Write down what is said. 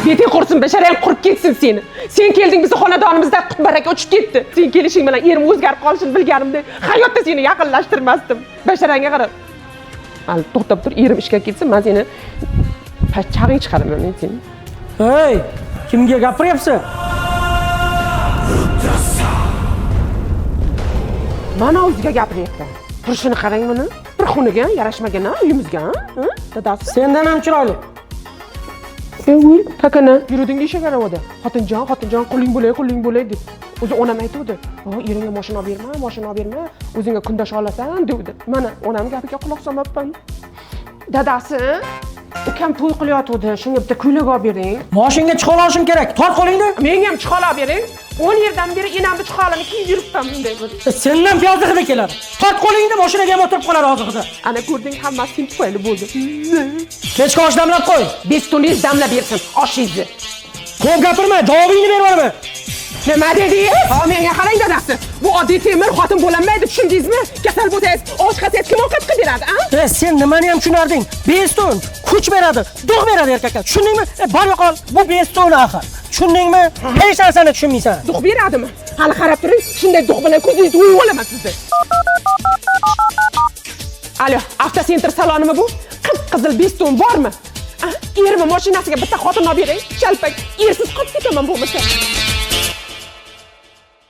Beting qursin, basharang qurib ketsin seni. Sen kelding, bizni xonadonimizda qut baraka uchib ketdi. Sen kelishing bilan erim o'zgarib qolishini bilganimda hayotda seni yaqinlashtirmasdim. Basharangga qarab. Hali to'xtab tur, erim ishga ketsin, men seni pachchag'ing chiqaraman men seni. Hey, kimga gapiryapsan? Mana o'ziga gapiryapti. Turishini qarang buni. Bir xunaga yarashmagan a uyimizga, ha? Dadasi. Sendan ham chiroyli. Sen o'l, pakana. Yuruding eshak aravada. Xotinjon, xotinjon, quling bo'lay, quling bo'lay deb. O'zi onam aytuvdi. "O, eringga mashina olib berma, mashina olib berma, o'zingga kundosh olasan" devdi. Mana onam gapiga quloq solmabman. Dadasi, ukam to'y qilyotgandi, shunga bitta ko'ylak olib bering. Moshinga chiqib olishim kerak. Tort qo'lingni. Menga ham chihol olib bering. 10 yildan beri enamni chiholini kiyib yuribman bunday bir. Sendan piyozi hidi keladi. Tort qo'lingni, mashinaga ham o'tirib qolar hozir hidi. Ana ko'rding, hammasi sen tufayli bo'ldi. Kechki osh damlab qo'y. Bestuningiz damlab bersin oshingizni. Ko'p gapirma, javobingni berib yuboraman. Nima dedingiz? Ha, menga qarang dadasi. Bu oddiy temir xotin bo'lolmaydi, tushundingizmi? Kasal bo'lsangiz, osh qilsangiz kim ovqat qilib beradi, a? E, sen nimani ham tushunarding? Bestun kuch beradi, dug' beradi erkakka. Tushundingmi? E, bor yo'qol, bu bestun axir. Tushundingmi? Hech narsani tushunmaysan. Dug' beradimi? Hali qarab turing, shunday dug' bilan ko'zingizni o'yib olaman sizni. Alo, avtosentr salonimi bu? Qip-qizil bestun bormi? A, erimni mashinasiga bitta xotin olib bering. Shalpak, ersiz qolib ketaman bo'lmasa.